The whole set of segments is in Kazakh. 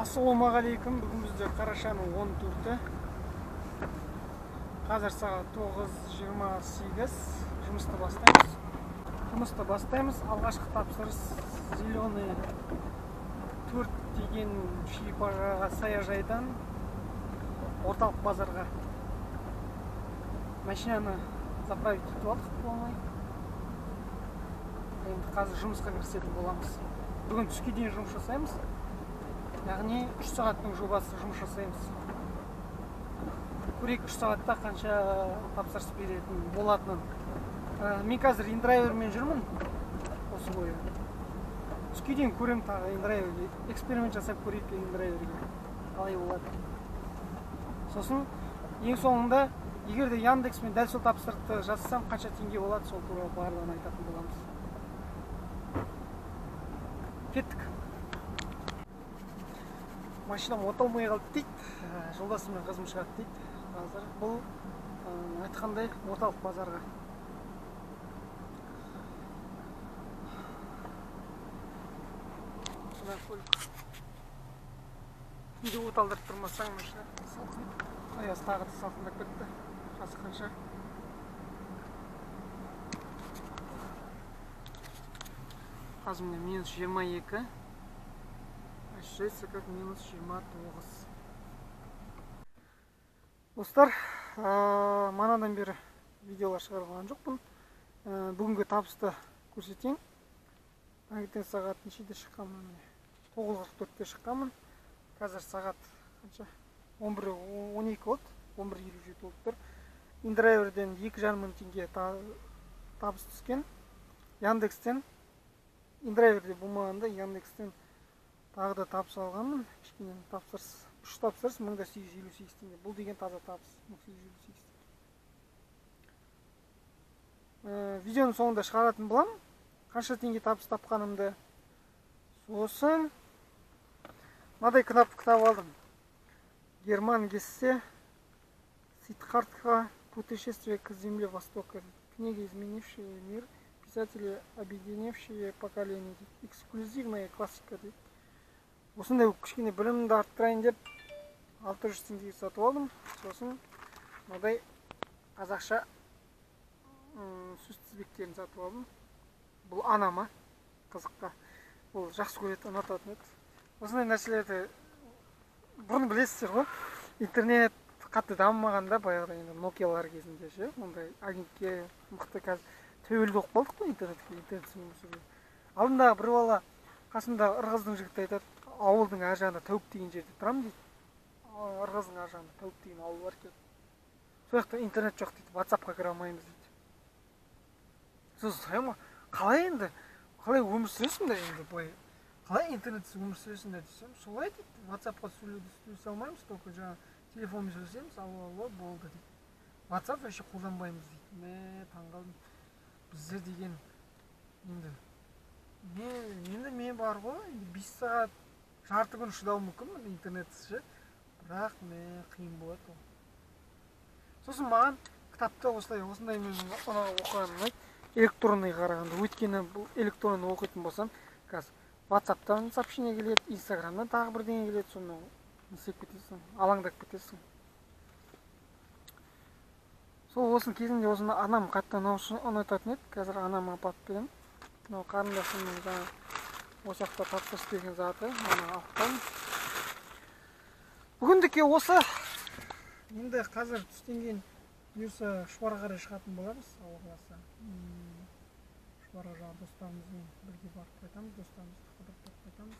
Ассалаумағалейкум. Бүгін бізде қарашаның 14-і. Қазір сағат 9:28. Жұмысты бастаймыз. Жұмысты бастаймыз. Алғашқы тапсырыс зеленый 4 деген шипажайға, саяжайдан орталық базарға. Машинаны заправить етіп алдық полный. Енді қазір жұмысқа кірісетін боламыз. Бүгін түске дейін жұмыс жасаймыз. Яғни 3 сағаттың жобасы жұмыс жасаймыз. Көрейік 3 сағатта қанша тапсырыс беретін болатынын. Мен қазір индрайвермен жүрмін осы бойы. Түске дейін көремін тағы индрайверге. Эксперимент жасап көрейік индрайверге. Қалай болады. Сосын ең соңында егер де Яндекспен дәл сол тапсырысты жасасам қанша теңге болады, сол туралы барлығын айтатын боламыз. Кеттік. Машинам оталмай қалды дейді. Жолдасым мен қызым шығады дейді. Қазір бұл айтқандай орталық базарға. Мына көлік. Түнде от алдырып тұрмасаң машина салқын. Аяз тағы да салқындап кетті. Жасы қанша? Қазір міне минус 22. Ощущается как минус 29. Достар, манадан бері видеолар шығарған жоқпын. Бүгінгі табысты көрсетейін. Таңертең сағат нешеде шыққанмын? Міне 9:44-те шыққанмын. Қазір сағат қанша? 11:12 болды. 11:57 болып тұр. Индрайверден 2,5 мың теңге табыс түскен. Яндекстен, индрайверде болмағанда Яндекстен тағы да табыс алғанмын. Кішкене тапсырыс, 3 тапсырыс 1858 теңге. Бұл деген таза табыс 1858 теңге. Видеоның соңында шығаратын боламын қанша теңге табыс тапқанымды. Сосын мынадай кітап алдым. Герман Гессе Сиддхартха Путешествие к земле Востока. Книга, изменившая мир, писатели, объединившие поколения. Эксклюзивная классика дейді. Осындай кішкене білімімді арттырайын деп 600 теңгеге сатып алдым. Сосын мынадай қазақша сөз тізбектерін сатып алдым. Бұл анама қызыққа. Ол жақсы көреді, ұнататын еді. Осындай нәрселерді бұрын білесіздер ғой. Интернет қатты дамымағанда баяғыда енді Nokia'лар кезінде ше, ондай агентке мықты қазір тәуелді болып қалдық қой интернетке, интернетсіз өмір сүру. Алдындағы бір бала қасымда Ырғыздың жігіті айтады, ауылдың ар жағында Тәуіп деген жерде тұрамын дейді. Ырғыздың ар жағында Тәуіп деген ауыл бар екен. Сол жақта интернет жоқ дейді, WhatsApp-қа кіре алмаймыз дейді. Сосын сұраймын ғой, қалай енді, қалай өмір сүресіңдер енді былай, қалай интернетсіз өмір сүресіңдер десем, солай дейді, WhatsApp-қа сөйлесе алмаймыз, только жаңа телефонмен сөйлесеміз, алло, алло, болды дейді. WhatsApp вообще қолданбаймыз дейді. Мә, таңғалдым. Біздер деген енді мен бар ғой, енді 5 сағат жарты күн шыдауым мүмкін интернетсіз ше, бірақ мә, қиын болады ол. Сосын маған кітапты осылай, осындай мен оқығаным ұнайды, электронный қарағанда. Өйткені бұл электронный оқитын болсам, қазір WhatsApp-тан сообщение келеді, Instagram-нан тағы бірдеңе келеді, сонымен не істеп кетесің, алаңдап кетесің. Сол осының кезінде осыны анам қатты ұнататын еді. Қазір анама апарып беремін. Мынау қарындасымның жаңа осы жақта тапсырыс берген заты, оны алып қалдым. Бүгіндікке осы. Енді қазір түстен кейін бұйырса Шұбарға қарай шығатын боламыз, Алла қаласа. Шұбарға жаңа достарымызбен бірге барып қайтамыз, достарымызды қыдырып барып қайтамыз.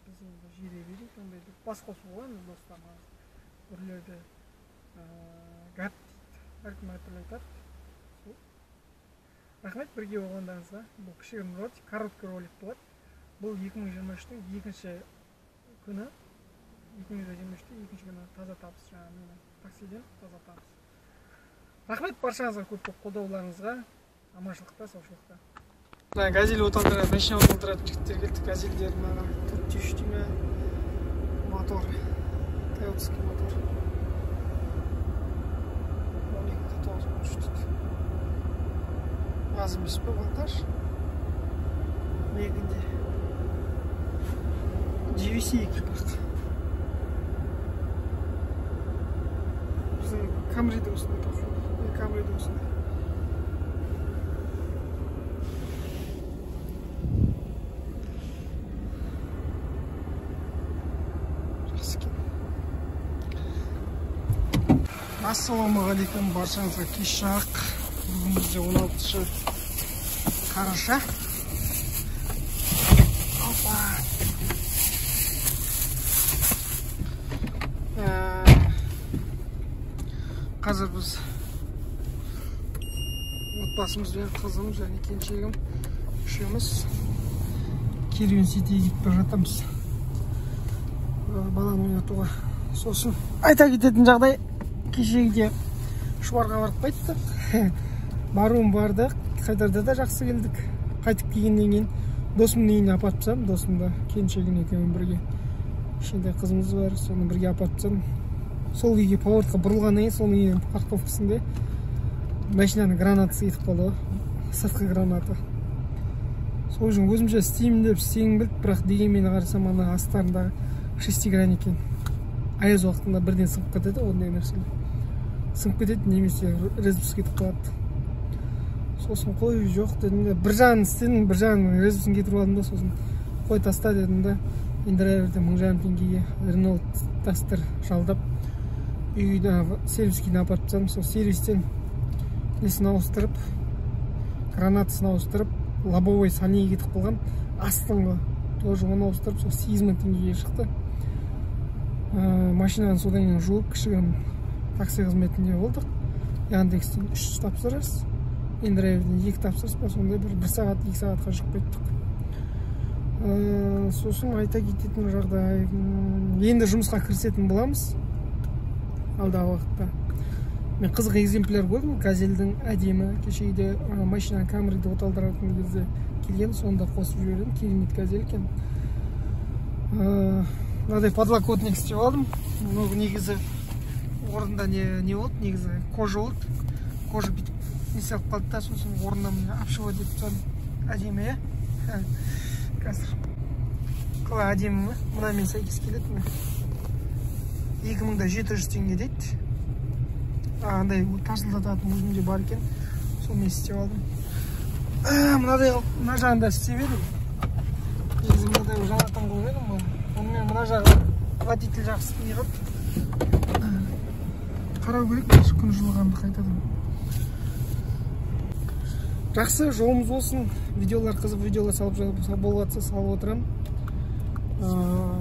Біз енді жире берейік, ондай деп бас қосу ғой енді достарымыз. Біреулерді гәп дейді, әркім әртүрлі айтады. Сол. Рахмет бірге болғандарыңызға. Бұл кішігірім ролик, короткий ролик болады. Бұл 2023-тің екінші күні, 2023-тің екінші күні таза табыс, жаңа менің таксиден таза табыс. Рахмет баршаңызға көп-көп қолдауларыңызға. Аманшылықта, саушылықта. Мына газель оталдырады, машина оталдыратын жігіттер келді. Газельдер мына 403 дейме мотор, тойотский мотор. 12,9 дейді. Аз емес пе вольтаж? Мегінде. GVC екен бірақ. Біздің Камриде осындай, походу. Камриде осындай. Жақсы екен. Ассалаумағалейкум баршаңызға, кеш жарық. Бүгін бізде 16 қараша. Опа. Қазір біз отбасымызбен, қызым және келіншегім үшеуміз Керуен Ситиге кетіп бара жатырмыз. Баланы ойнатуға. Сосын айта кететін жағдай, кешегіде Шұбарға барып қайттық. Баруын бардық, қайтарда да жақсы келдік. Қайтып келгеннен кейін досымның үйіне апарып тастадым. Досым да келіншегім екеуін бірге, кішкентай қызымыз бар, соны бірге апарып тастадым. Сол үйге поворотқа бұрылғаннан кейін соның үйінің парковкасында машинаның гранатасы кетіп қалды ғой, сыртқы граната. Сол үшін өзімше істеймін деп істегім келді, бірақ дегенмен қарасам ана астарындағы шестигран екен. Аяз уақытында бірден сынып кетеді, ондай нәрселер сынып кетеді немесе резьбасы кетіп қалады. Сосын қой жоқ дедім де, бір жағын істедім, бір жағын резьбасын кетіріп алдым да, сосын қой таста дедім де, индрайверден 1500 теңгеге Ренолт Дастер жалдап үйге сервиске апарып тастадым. Сол сервистен несін ауыстырып, гранатасын ауыстырып, лобовой санеге кетіп қалған астыңғы тоже оны ауыстырып, сол 8000 теңгеге шықты. Машинаны содан кейін жуып, кішігірім такси қызметінде болдық. Яндекстен 3 тапсырыс, индрайверден 2 тапсырыс па, сондай бір сағат, 2 сағатқа шығып кеттік. Сосын айта кететін жағдай, енді жұмысқа кірісетін боламыз алдағы уақытта. Мен қызық экземпляр көрдім, Газельдің әдемі, кешегіде машина Камриді оталдыратын кезде келген, соны да қосып жібердім, керемет Газель екен. Мынадай подлокотник істеп алдым. Мынау негізі орнында не болды, негізі кожа болды. Кожа бүйтіп несе алып қалды да, сосын орнына міне обшива деп тастадым. Әдемі, иә? Қазір қалай әдемі ме? Мынамен сәйкес келеді ме? 2700 теңге дейді. Андай тарсылдататын өзімде бар екен, сонымен істеп алдым. Мынадай қылып мына жағында істеп едім. Негізі мынадай жаңадан қойып едім оны. Онымен мына жағы водитель жағы істемей қалды. Қарау керек, күн жылығанды қайтадан. Жақсы, жолымыз болсын. Видеолар қызық, видеолар салып болып жатса салып отырамын.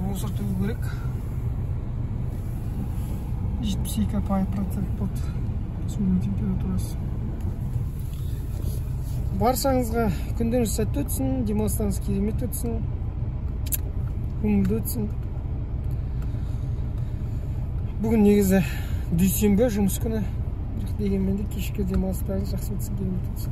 Мусор төгу керек. 72% болды судың температурасы. Баршаңызға күндеріңіз сәтті өтсін, демалыстарыңыз керемет өтсін, көңілді өтсін. Бүгін негізі дүйсенбі, жұмыс күні, бірақ дегенмен де кешкі демалыстарыңыз жақсы өтсін, керемет өтсін.